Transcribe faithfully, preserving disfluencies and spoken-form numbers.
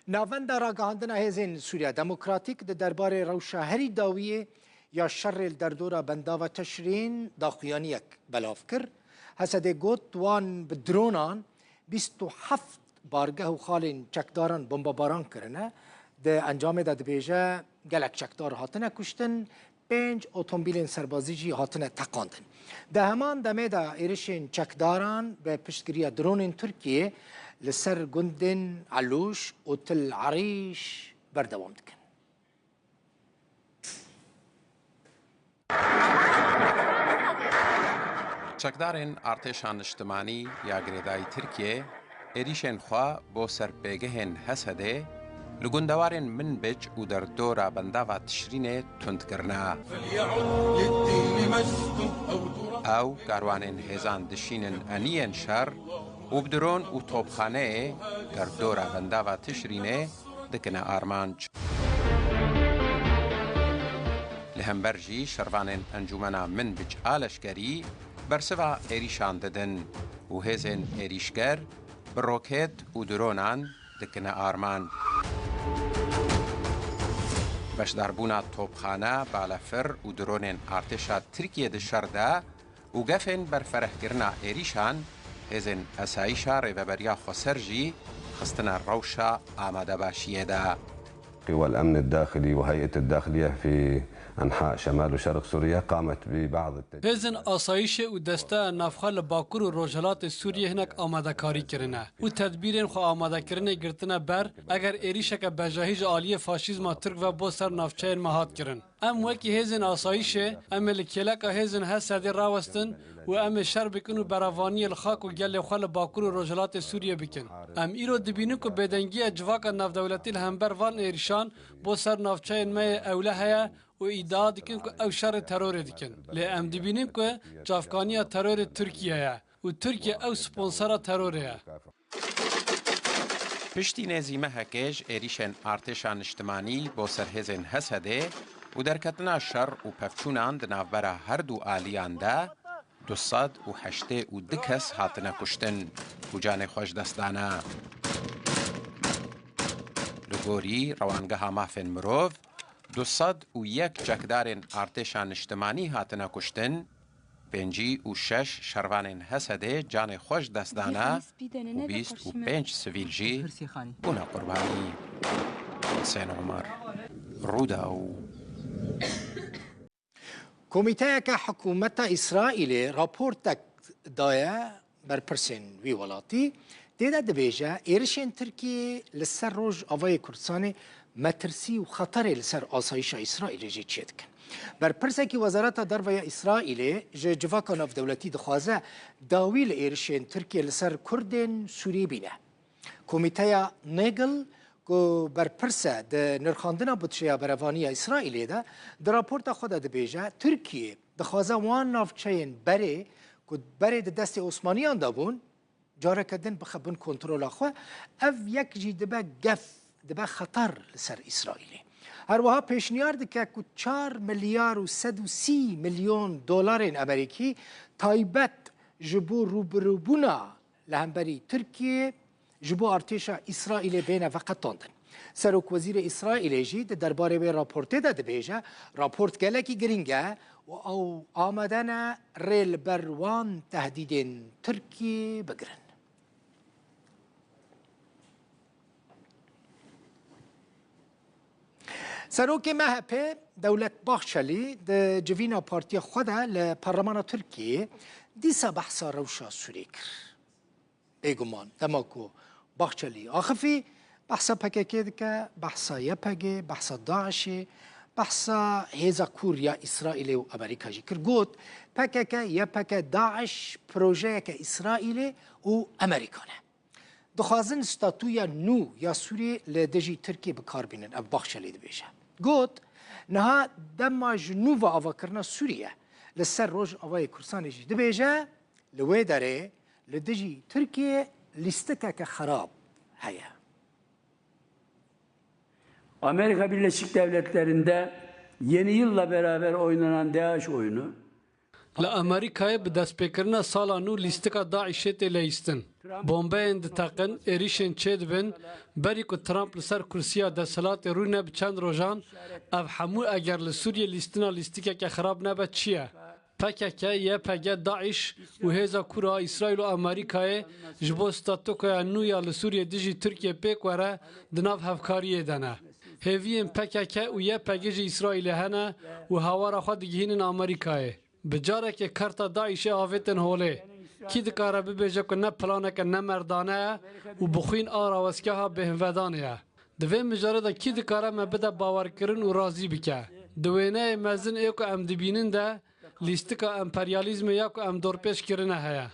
Navenda ragihandina Hêzên Sûriya Demokratîk di derbarê rewşa herî dawiyê ya şerê li derdora bendava Teşrîn daxuyaniyek belav kir. Hesedê got, wan bi dronan bîst û heft bargeh û xalên çekdaran bombebaran kirine. Di encamê de dibêje, gelek çekdar hatine kuştin, pênc otomobîlên serbazî jî hatine teqandin. Di heman demê de êrişên çekdaran bi piştgiriya dronên Tirkiyê li ser gundên Elûş û Til Erîş berdewam dikin. Çekdarên Artêşa Niştimanî ya Girêdayî Tirkiyê êrîşên xwe bo ser pêgehên Hesedê li gundewarên Minbic û derdora bendava Tişrînê tund kirine. Ew karwanên hêzan dişînin eniyên şer û bi dron û topxaneyê derdora bendava Tişrînê dikine armanc. Li hember jî şervanên Encûmena Minbic a leşkerî bersiva êrîşan didin û hêzên êrîşger bi roket û dronan dikine armanc. Beşdarbûna topxane, balefir û dronên artêşa Tirkiyê di şer de û gefên berferehkirina êrîşan, hêzên esayîşa Rêveberiya Xweser jî xistine rewşa amadebaşiyê de. قوى الأمن الداخلي وهيئة الداخلية في أنحاء شمال وشرق سوريا قامت ببعض التجهيزات. Hêzên asayîşê û desteya navxwe li bakur û rojhilatê Sûriyê hinek amadekarî kirine û tedbîrên xwe amadekirinê girtine ber, eger êrîşeke bejahî ji aliyê faşîzma Tirk ve bo ser navçeyên me hat kirin. Em wekî hêzên asayîşê, em ê li kêleka hêzên Hesedê rawestin û em ê şer bikin û berevaniyê li xak û gelê xwe li Bakur û Rojhilatê Sûriyê bikin. Em îro dibînin ku bêdengiya civaka navdewletî li hember van êrîşan bo ser navçeyên me yê ewle heye û îdia dikin ku ew şerê terorê dikin. Lê em dibînin ku çavkaniya terorê Tirkiye ye û Tirkiye ew sponsora terorê ye. Piştî nêzî mehekê ji êrîşên artêşa niştimanî bo ser hêzên Hesedê û derketina şer û pevçûnan di navbera her du aliyan de du sed û heştê û du kes hatine kuştin û canê xwe ji dest dane. Li gorî Rewangeha Mafên Mirov, du sed û yek çekdarên artêşa niştimanî hatine kuştin, pêncî û şeş şervanên Hesedê canê xwe ji dest dane û bîst û pênc sivîl jî bûne qurbanî. Husên Omer, Rûdaw. Komîteyeke hikûmeta Îsraîlê raportek daye berpirsên wî welatî. Tê de dibêje, êrişên Tirkiyê li ser Rojavayê Kurdistanê metirsî û xeterê li ser asayîşa Îsraîlê jî çêdikin. Berpirsekî Wezareta Derve ya Îsraîlê ji civaka navdewletî dixwaze dawî li êrişên Tirkiyê li ser Kurdên Sûrî bîne. Komîteya Nagel ku berpirs e di nirxandina budjeya berevaniya Îsraîlê de, di raporta xwe de dibêje, Tirkiye dixwaze wan navçeyên berê ku berê di destê Osmaniyan de bûn, careke din bixe bin kontrola xwe. Ev yek jî dibe gef, dibe xeter li ser Îsraîlê. Her wiha pêşniyar dike ku çar milyar û sed û sî milyon dolarên Amerîkî taybet ji bo rûbirûbûna li hemberî Tirkiyê ji bo artêşa Îsraîlê bêne veqetandin. Serokwezîrê Îsraîlê jî di derbarê wê raportê de dibêje, raport gelekî girîng e û ew amade ne rê li ber wan tehdîdên Tirkiyê bigirin. Serokê M H P Dewlet Bahçelî di civîna partiya xwe de li Parlemana Tirkiyê dîsa behsa rewşa Sûriyê kir. Bêguman dema ku Bahçelî axifî, behsa P K K dike, behsa Y P G, behsa DAIŞê, behsa hêza kûr ya Îsraîlê û Amerîka jî kir. Got, P K K, Y P G, DAIŞ projeyeke Îsraîlê û Amerîka ne. Dixwazin statûya nû ya Sûriyê li dijî Tirkiyê bi kar bînin, ev Bahçelî dibêje. Got, niha dema ji nû ve avakirina Sûriye li ser Rojavayê Kurdistanê jî dibêje, li wê derê li dijî Tirkiyê lîstikeke xerab heye. Amerika Birleşik Devletleri'nde yeni yılla beraber oynanan DAEŞ oyunu Li Amerîkayê bi destpêkirina sala nû lîstika DAIŞê tê leyîstin. Bombeyên diteqin, êrîşên çêdibin, berî ku Trump li ser kursiya desthilatê rûne bi çend rojan, ev hemû eger li Sûriyê lîstina lîstikeke xirab nebe çi ye? P K K, Y P G, DAIŞ û hêza kûr a Îsraîl û Amerîkayê ji bo statukoya nû ya li Sûriyê dijî Tirkiyê pêk were di nav hevkariyê de ne. Hêviyên P K K û Y P G ji Îsraîlê hene û hawara xwe digihînin Amerîkayê. Bi carekê karta DAIŞê avêtin holê. Kî dikare bibêje ku ne planeke ne merdane ye û bi xwîn a rawestgeha bêhnvedanê ye? Di vê mijarê de kî dikare me bide bawerkirin û razî bike? Di wêneyê mezin ê ku em dibînin de lîstika emperyalîzmê ya ku em dorpêç kirine heye.